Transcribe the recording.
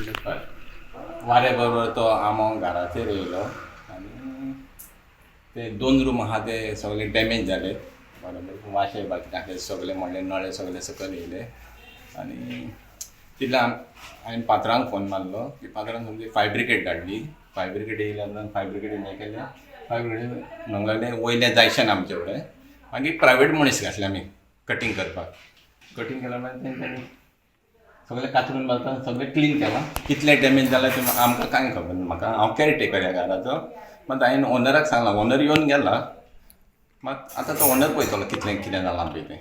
पडलें. हय, वाऱ्या बरोबर तो आंबो घराचेर येयलो आनी ते दोन रूम आहा ते सगळे डॅमेज जाले. बरोबर वाशे बाकी टाकले सगळे, मोडले नळे सगळे सकयल येयले. आनी तितले हांवें पात्रांक फोन मारलो की पात्रान समजी फायर ब्रिगेड धाडली. फायर ब्रिगेड येयल्या उपरांत फायर ब्रिगेडीन हें केलें. फायर ब्रिगेड म्हणूंक लागले वयलें जायशें ना आमचे कडेन. मागीर प्रायवेट मनीस घातले आमी कटींग करपाक. कटींग केल्या उपरांत तेंच्यांनी सगळें कातरून मारता सगळें क्लीन केलां. कितलें डॅमेज जालां तें आमकां कांय खबर ना. म्हाका हांव कॅरटेकर ह्या घराचो. मात हांवें ओनराक सांगलां, ओनर येवन गेला. मात आतां तो ओनर पळयतलो कितलें कितें जालां पळय तें.